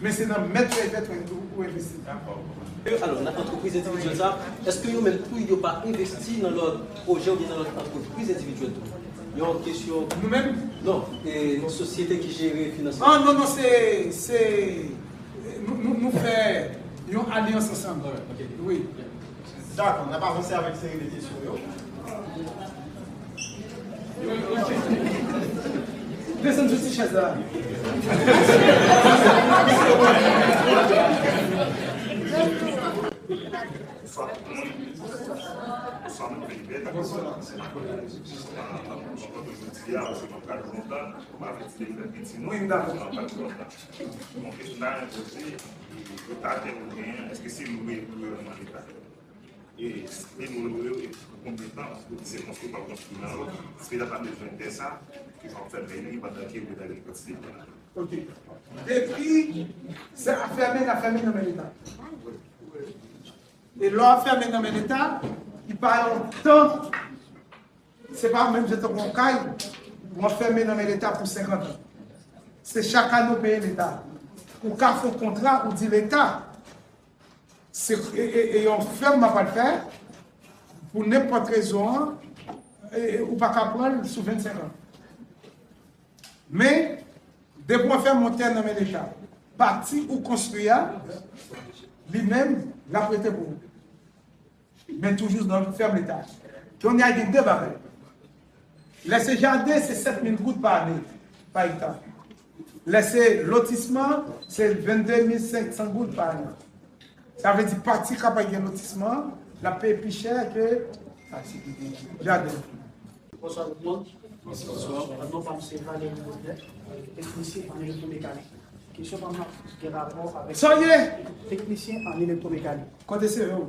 Men se nan Mèt Fèy Vèt ou, ou envesti. Dakò. E alò, nan antrepriz endividyèl sa, èske yo menm tou yo pa envesti nan lòt pwojè oubyen nan lòt antrepriz endividyèl tou? Yon kesyon. Nou menm? Non, e yon sosyete ki jere finansman. Ah, non, non, se, se, nou, nou, nou fè yon alyans ansanm. Alright, ok. Wi. Dakò, n ap avanse avèk seri de kesyon yo. Desann sou ti chèz la. Bonswa tout moun. Bonswa, mwen Felipe. Bonswa. Se Makòl. Jodi a, se mwen pral lontan, mwen avèti de fè piti non. Wi, m dakò. Mwen pral lontan. Bon, kesyon nan poze, leta tè ou genyen, èske se lwe pou lwe mande tè? E, e moun yo, e pou konbyen tan, pou ki se konstwi, pa konstwi nan lòt, si leta pa bezwen tè sa, ki pa fè vini pandan ke yo ta gen kantite tan. Ok. Depi se afèmen, afèmen nan men leta. E lè w afèmen nan men leta, li pa yon tan, se pa menm jan tankou yon kay, ou afèmen nan men leta pou senkant an. Se chak ane ou peye leta. Ou ka fè yon kontra, ou di leta, se e, e, e yon fèm m ap al fè, pou nenpòt rezon an, e, e, ou pa ka pran l sou vennsenk an. Men, depi w fè yon tè nan men leta, pati ou konstwi a, li menm, l ap rete pou ou. Men toujou nan fèm leta. Kounye a gen de bagay. Lè se jaden, se sèt mil goud pa ane, pa ekta. Lè se lotisman, se vennde mil senk san goud pa ane. Sa vle di pati k ap gen lotisman, l ap peye pi chè ke jaden. Bonswa tout moun. Bonswa. Non pa m se Valery Baudelaire, teknisyen an elektwomekanik. Kesyon pa m nan gen rapò avèk... Sa w ye? Teknisyen an elektwomekanik. Kote seve w?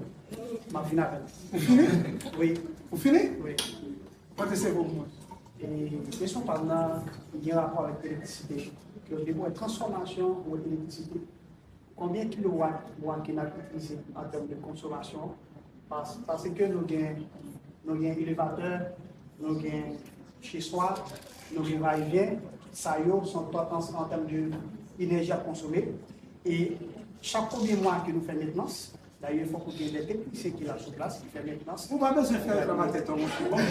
M ap vin avè l. Ou fini? Wi. Ou fini? Wi. Kote seve w pou mwen? E kesyon pa m nan gen rapò avèk elektrisite. Ke yo te wè transfòmasyon ou elektrisite. Konbyen kilowat wa ke n ap itilize an tèm de konsomasyon? Pas-, paske nou gen, nou gen elevatè, nou gen cheswa, nou gen vayevyen, sa yo se yon totans an tèm de enèji ap konsome. E chak konbyen mwa ke nou fè mentnans, dayè fòk ou gen de teknisyen ki la sou plas ki fè mentnans. Ou pa bezwen fè reklamatè, monchè. Bon.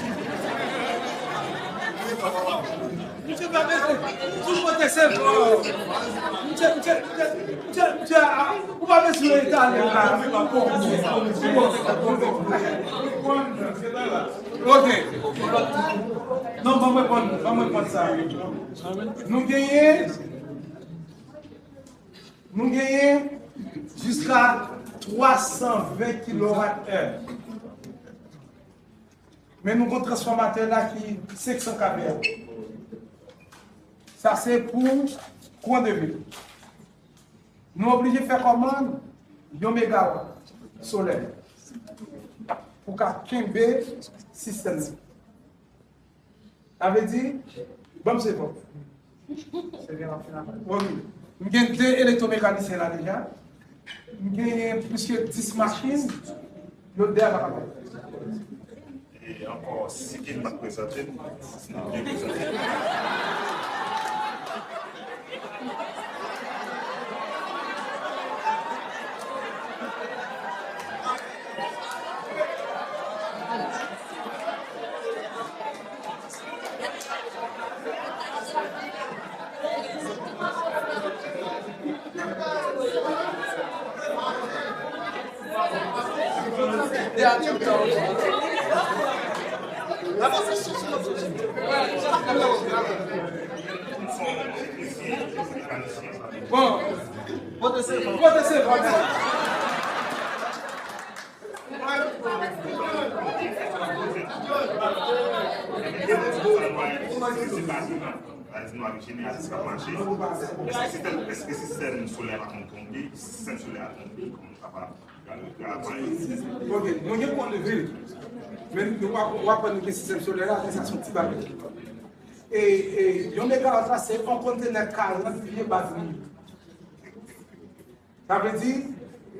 Misye pa bezwen. Tout kote se vre. Misye, misye, misye, misye, misye, a, ou pa bezwen etale la. Ok. Non, ban m reponn, ban m reponn sa. Nou genyen, nou genyen jiska twa san ven kilowat è. Men nou gon transfòmatè la ki senk san kVA. Sa se pou kouran de vil. Nou oblije fè kòmann yon megawat solè pou ka kenbe sistèm nan. Sa vle di, ban m se bon. Ok. M gen de elektwomekanisyen la deja. M genyen plis ke dis machin. Yo de a pa kapab. E ankò, si ke m pa t prezante m, si m byen prezante m. Bon. Pote se, pote se, pote se. Èske sistèm, èske sistèm solè a pa konn tonbe? Sistèm solè a tonbe, kòman nou kapab gade travay? Ok, mwen gen kouran de vil. Men nou w ap, w ap wè nou gen sistèm solè la, men sa se yon ti bagay. E, e, yon megawat la, se yon kontenè karant pye batri. Sa vle di,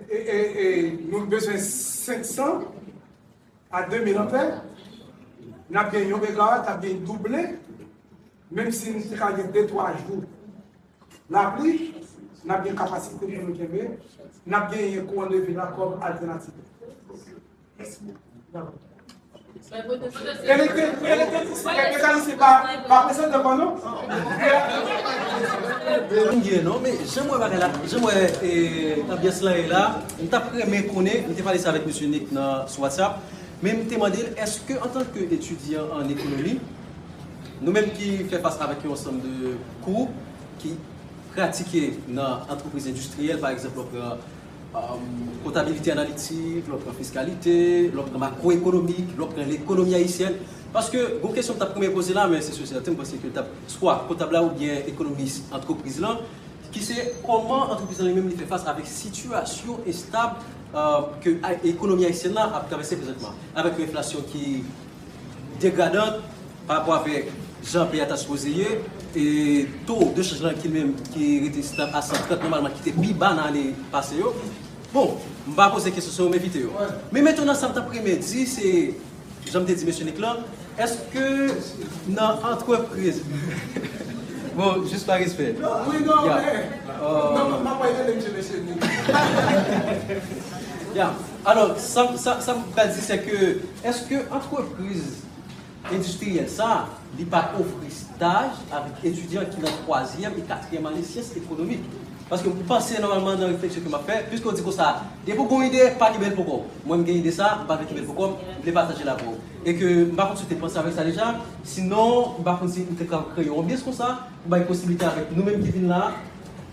e, e, e, nou bezwen senk san a de mil anpè, n ap gen yon megawat, n ap gen double, menm si n te ka gen de twa jou lapli, n ap gen kapasite pou nou kenbe, n ap genyen kouran de vil la kòm altènativ. Mèsi bokou. Elektri-, elektrisyen, mekanisyen pa, pa prezante kò nou. M gen non, men jan m wè bagay la, jan m wè, e, anbyans lan ye la, m t ap renmen konnen, m te pale sa avèk mesye Nick nan, sou WhatsApp, men m te mande l, èske antanke etidyan an ekonomi, nou menm ki fè fas avèk yon ansanm de kou ki pratike nan antrepriz endistriyèl, pa egzanp, lè w pran, um, kontabilite analitik, lè w pran fiskalite, lè w pran makwoekonomik, lè w pran lekonomi ayisyèn. Paske, gon kesyon m t ap renmen poze la, men se si e sèten, m panse ke l t ap swa kontab la oubyen ekonomis antrepriz lan, ki se kòman antrepriz lan li menm li fè fas avèk sitiyasyon enstab ke ekonomi ayisyèn nan ap travèse prezantman, avèk yon enflasyon ki degradan pa rapò avèk jan peyi a ta sipoze ye, e to de chanj lan ki li menm ki rete estab a san trant nòmalman ki te pi ba nan ane pase yo. Bon, m pa poze kesyon sa yo, m evite yo. Men mentnan sa m t ap renmen di se, jan m te di mesye Nick lan, èske nan antrepriz bon, jis pa respè. Wi, non, men non, m ap rele misye mesye Nick. Ya. Alò, sa, sa, sa m pral di se ke, èske antrepriz endistriyèl sa, li pa ofri staj avèk etidyan ki nan twazyèm e katriyèm ane syans ekonomik? Paske m panse nòmalman nan refleksyon ke m ap fè, piske w di konsa, depi w gen yon ide, pa kenbe l pou kò w. Mwen, m gen ide sa, m pa vle kenbe l pou kò m, m vle pataje l avè w. E ke m pa konn si w te panse avèk sa deja, sinon, m pa konn si m te ka kreye yon anbyans konsa, pou bay posiblite avèk nou menm ki vin la,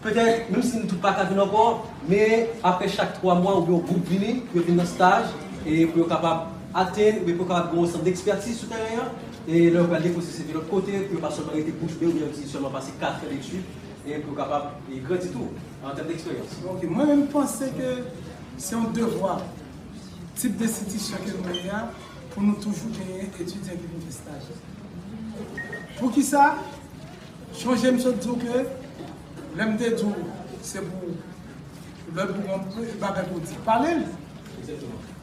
petèt, menm si nou tout pa ka vin ankò, men apre chak twa mwa, oubyen yon gwoup vini, pou yo vin nan staj, e pou yo kapab atenn, oubyen pou yo kapab gen yon sòt dekspètiz sou tèren an, e lè yo pral depoze C V lòt kote, pou yo pa sèlman rete bouch be, oubyen yo di sèlman pase kat an etid, e pou yo kapab, e, grandi tou, an tèm deksperyans. Ok, mwen menm panse ke se yon devwa, tip de enstitisyon ke nou ye a, pou nou toujou genyen etidyan ki vin fè staj. Poukisa? Chonje m sot di w ke lè m te di w se pou lè pou yon bagay pou w di, pale l.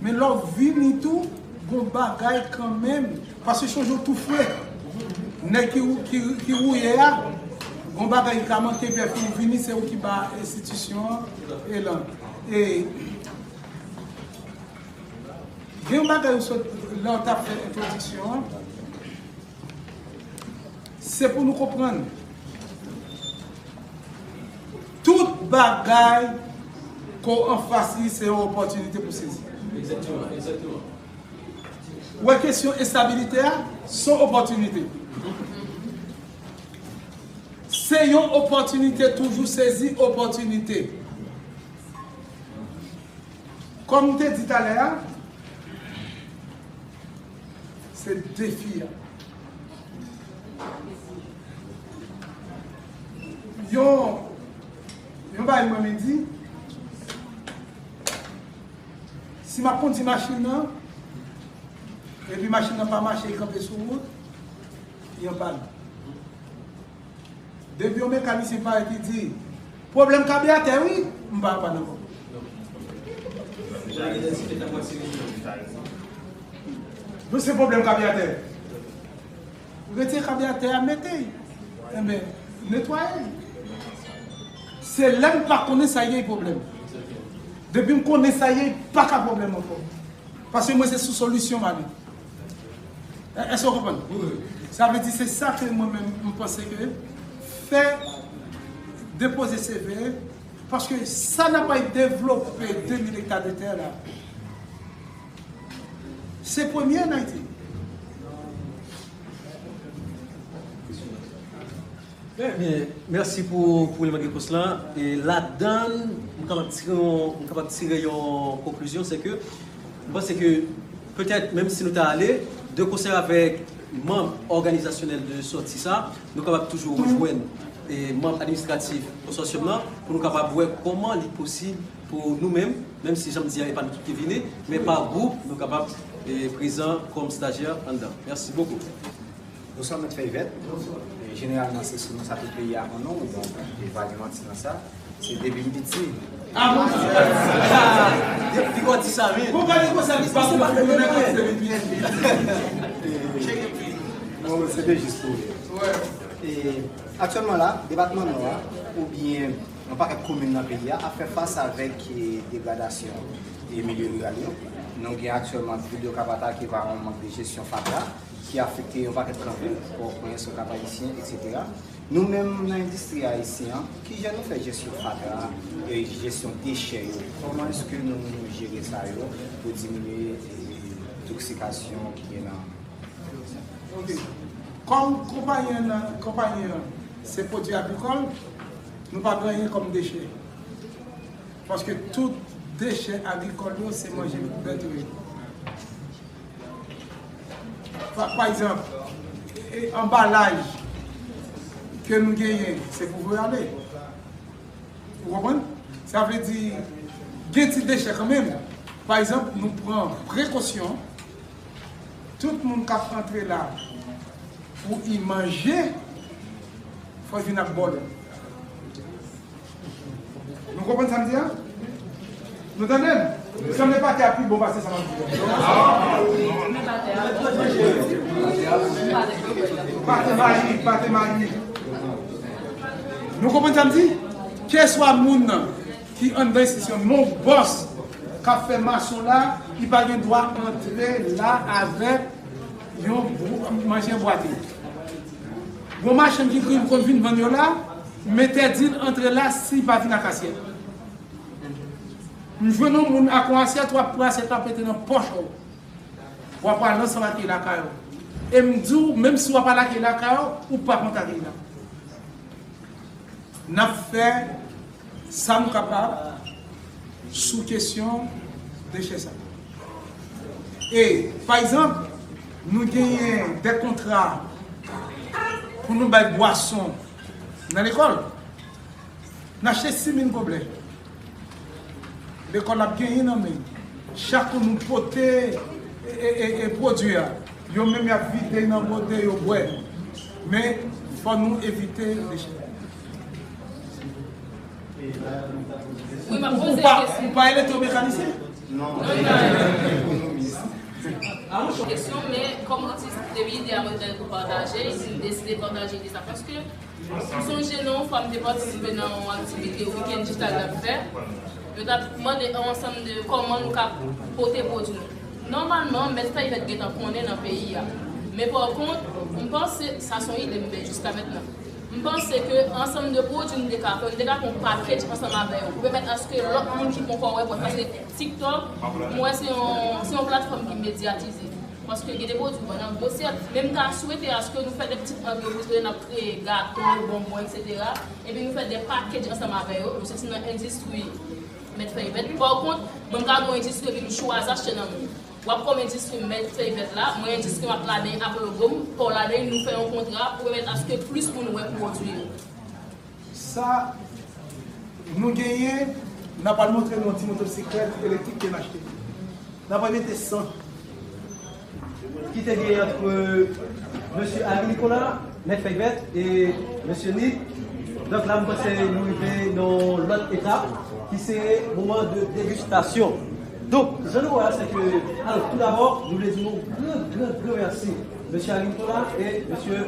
Men lè w vini tou, gon bagay kanmenm. Paske chonje w tou fre. Nèg ki, ki, ki wouye a, gon bagay ki ka manke epi w vini, se ou ki ba enstitisyon an elan. E gen yon bagay ou sot lè w t ap fè entwodiksyon an. Se pou nou konprann. Tout bagay ke w anfas li, se yon opòtinite pou sezi. Egzakteman, egzakteman. Ou wè kesyon estabilite a, se yon opòtinite. Se yon opòtinite, toujou sezi opòtinite. Kòm m te di talè a, se defi a. Yon, yon bagay mwen menm di, si m ap kondi machin nan, epi machin nan pa mache, li kanpe sou wout, li an pàn. Depi yon mekanisyen parèt ki di, pwoblèm kabyatè wi, m pa anpàn ankò. Nou se pwoblèm kabyatè. Retire kabyatè a, mete l. Enben, netwaye l. Se lè m pa konnen sa ye pwoblèm. Depi m konnen sa ye, pa ka pwoblèm ankò. Paske mwen se sou solisyon m ale. Èske w konprann? Sa vle di se sa ke mwen menm m panse ke fè depoze C V, paske sa n ap al devlope de mil ekta de tè la, se premye an Ayiti. Trè byen, mèsi pou, pou eleman de repons lan. E ladan, m kapab tire yon, m kapab tire yon konklizyon, se ke m panse ke petèt, menm si nou ta ale, de konsè avèk manm òganizasyonèl de sòti sa, nou kapab toujou rejwenn e manm administratif konsosyòm nan pou nou kapab wè kòman li posib pou nou menm, menm si jan m di a, e pa nou tout ki vini, men pa gwoup, nou kapab e, prezan kòm stajyè anndan. Mèsi bokou. Bonswa, Mèt Fèy Vèt. E, jeneralman, se sou non sa tout peyi a konn ou, donk, e pa gen manti nan sa. Se depi m piti. Ah bon? Depi w di sa, wi. Bon, pa di konsa, li pa bon pou nou, men se depi m piti. Bon, se te jis pou rire. E, aktyèlman la, depatman Nò a, oubyen yon pakèt komin nan peyi a, ap fè fas avèk, e, degradasyon e milye riral yo. Nou gen aktyèlman vil yo k ap atake pa yon mank de jesyon fatra ki afekte yon pakèt gran vil, Pòtoprens, Okap Ayisyen, etsetera. Nou menm nan endistri ayisyen an, kijan nou fè jesyon fatra e jesyon dechè yo? Kòman èske nou, nou jere sa yo pou diminye, e, entoksikasyon ki gen nan... Ok. Kòm konpayi an, konpayi an, se pwodui agrikòl, nou pa gen anyen kòm dechè. Paske tout dechè agrikòl yo, se manje pou bèt yo ye. Pa, pa egzanp, e, anbalaj ke nou genyen, se pou voye ale. Ou konprann? Sa vle di, Gen ti dechè kanmenm. Pa egzanp, nou pran prekosyon. Tout moun k ap antre la pou y manje, fò y vin ak bòl. Nou konprann sa m di a? Nou tande m? Sanble pate a pi bon pase sa m ap di a. Pate mayi, pate mayi. Nou konprann sa m di? Kèlkeswa moun nan ki anndan enstitisyon, men yon bòs k ap fè mason la, li pa gen dwa antre la avèk yon bwa-, manje anbwate. Gon machann ki konn vin vann yo la, m entèdi l antre la si l pa vin ak asyèt. M jwenn yon moun ak yon asyèt, w ap pran asyèt la, w ap mete nan pòch ou. W ap al ansanm ak li lakay ou. E m di w, menm si w ap al ak li lakay ou, ou p ap antre ak li la. N ap fè sa nou kapab sou kesyon dechè sa. E, pa egzanp, nou genyen de kontra pou nou bay bwason nan lekòl. N achte sis mil goblè. Lekòl ap genyen nan men. Chak nou pote e, e, e, e pwodui a. Yo menm y ap vide nan bòde yo bwè. Men, fò nou evite dechè. Wi, m ap Ou poze pa, kesyon. Ou pa elektwomekanisyen? Non, Non, non. ekonomis. Kesyon, men kòm ou di, depi ide a mwen te pataje, m deside pataje ide sa paske m sonje nan yon fwa m te patisipe nan yon aktivite wikenn dijital n ap fè. Yo t ap mande yon ansanm de kòman nou ka pote pwodui nou. Nòmalman, mèt fèy vèt gentan konnen nan peyi a. Men pa kont, m panse, sa se yon ide m gen jiska mentnan. M panse ke ansanm de pwodui nou te ka fè, nou te ka fè yon package ansanm avè yo pou pèmèt aske lòt moun ki poko wè pòt. Paske TikTok, m wè se yon, se yon platfòm ki medyatize. Paske gen de pwodui vann an gwo sèt, men m ta swete aske nou fè de ti antrepriz, kote n ap kreye gato, bonbon, etsetera. Epi nou fè de package ansanm avè yo, nou soti nan endistri mèt fèy vèt. Pa kont, mwen m ka gen yon endistri epi m chwazi achte nan men w. W ap kòm endistri mèt fèy vèt la, mwen endistri m ap ladann, apre logo m, pa w ladann, nou fè yon kontra pou pèmèt aske plis moun wè pwodui yo. Sa nou genyen, n ap al montre nou yon ti motosiklèt elektrik ke n achte. N ap al mete san. Ki te gen ant Mesye Harry Nicolas, Mèt Fèy Vèt, e Mesye Nick. Donk la, m panse nou rive nan lòt etap, ki se moman de degustasyon. Donk, jan nou wè a, se ke, alò, tou dabò, nou vle di nou gran, gran, gran mèsi Mesye Harry Nicolas e Mesye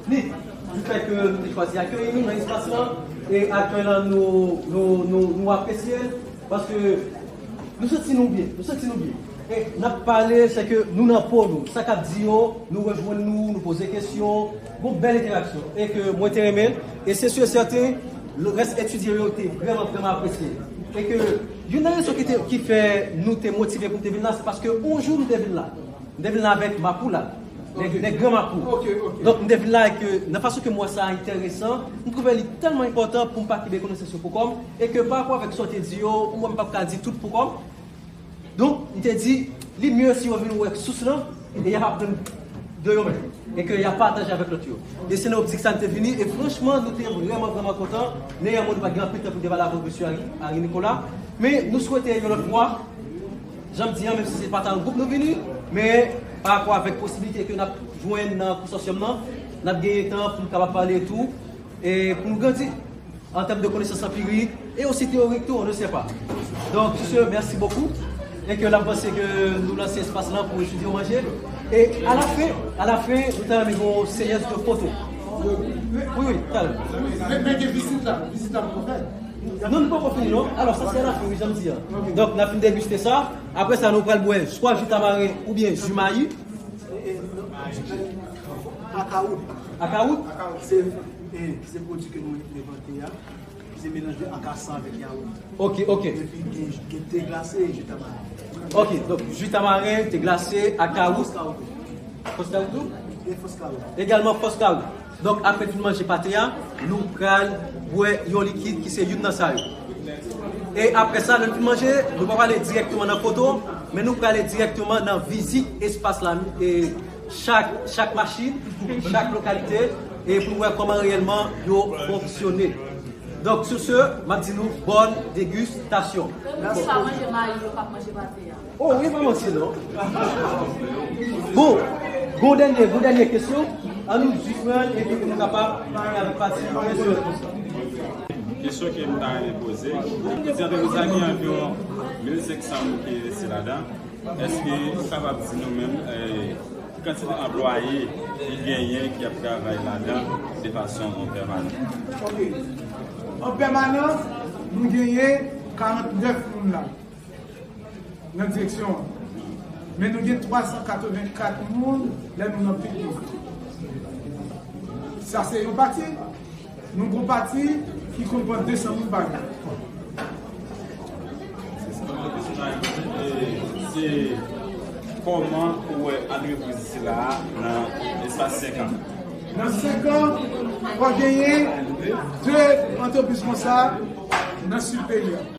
Nick, du fait que nou te chwazi akeyi nou nan espas lan, e akèy lan nou, nou, nou, nou apresye l, paske nou santi nou byen, nou santi nou byen. E n ap pale, se ke nou nan po nou, sa k ap di yo, nou rejwenn nou, nou poze kesyon, gon bèl entèraksyon. E ke mwen te renmen l, e se si e sèten, rès etidyan yo te vrèman, vrèman apresye l. E ke youn nan rezon ki te, ki fè nou te motive pou nou te vin la, se paske yon jou nou te vin la. M te vin la avèk Mapou la, nèg nèg Gran Mapou. Donk, m te vin la e ke, nan fason ke m wè sa enteresan, m twouve li tèlman enpòtan pou m pa kenbe konesans yo pou kò m, e ke pa rapò avèk sa w te di yo, ou wè m p ap ka di tout pou kò m. Donk, m te di, li mye si yo vin wè sous lan, e y ap aprann de yo menm, e ke y ap pataje avèk lòt yo. E se nan optik sa n te vini, e franchman, nou te vrèman, vrèman kontan. Neyè mwen, nou pa t gen anpil tan pou n te pale avèk mesye Harry, Harry Nicolas. Men, nou swete yon lòt fwa, jan m di an, menm si se pa ta yon gwoup nou vini, men pa rapò avèk posiblite ke n ap jwenn nan konsòsyòm nan, n ap genyen tan pou n kapab pale tou, e pou nou grandi an tèm de konesans anpirik, e osi teyorik tou, on ne sait pas. Donk, sur ce, merci beaucoup. E ke n ap panse ke nou lanse espas lan pou etidyan yo manje. E alafen, alafen, nou ta renmen gen yon seyans de foto. Wi, wi, talè. Men, men gen vizit la, vizit la poko fèt. Non, nou poko fini non. Alò, sa se alafen, wi, jan m di an. Donk, n ap fin degiste sa. Apre sa, nou pral bwè swa ji tamaren oubyen ji mayi. Akawout. Akawout? Se, eh, se pwodui ke nou envante a. Se melanje akasan avèk yawout. Ok, ok. Epi gen, gen te glase e ji tamaren. Ok, donk ji tamaren, te glase, akawout. Fòs kawout. Fòs kawout tou? E fòs kawout. Egalman fòs kawout. Donk, apre n fin manje pate a, nou pral bwè yon likid ki se youn nan sa yo. E apre sa, lè n fin manje, nou pa prale dirèkteman nan foto, men nou prale dirèkteman nan vizit espas la. E chak, chak machin, chak lokalite, e pou n wè kòman reyèlman yo fonksyone. Donk, sou se, m ap di nou bòn degistasyon. Mèsi. Yo pa manje mayi, yo pa manje pate a. Oh, wi, pa manti, non. Bon, gon dènye, gon dènye kesyon. An nou jis pran, epi pou nou kapab pale avèk pati. Kesyon ke m ta renmen poze, se antrepriz la gen anviwon mil senk san moun ki envesti ladan. Èske ou kapab di nou menm, eh, ki kantite anplwaye ki genyen ki ap travay ladan de fason pèmanan? Ok. An pèmanan, nou genyen karant nèf moun la nan direksyon an. Men nou gen twa san katrevenkat moun lè nou nan pik nou. Sa se yon pati. Nou gon pati ki konn pran de san moun pa jou. Se kòman ou wè antrepriz sila a nan espas senk an? Nan senk an, w ap genyen de antrepriz konsa nan sid peyi a.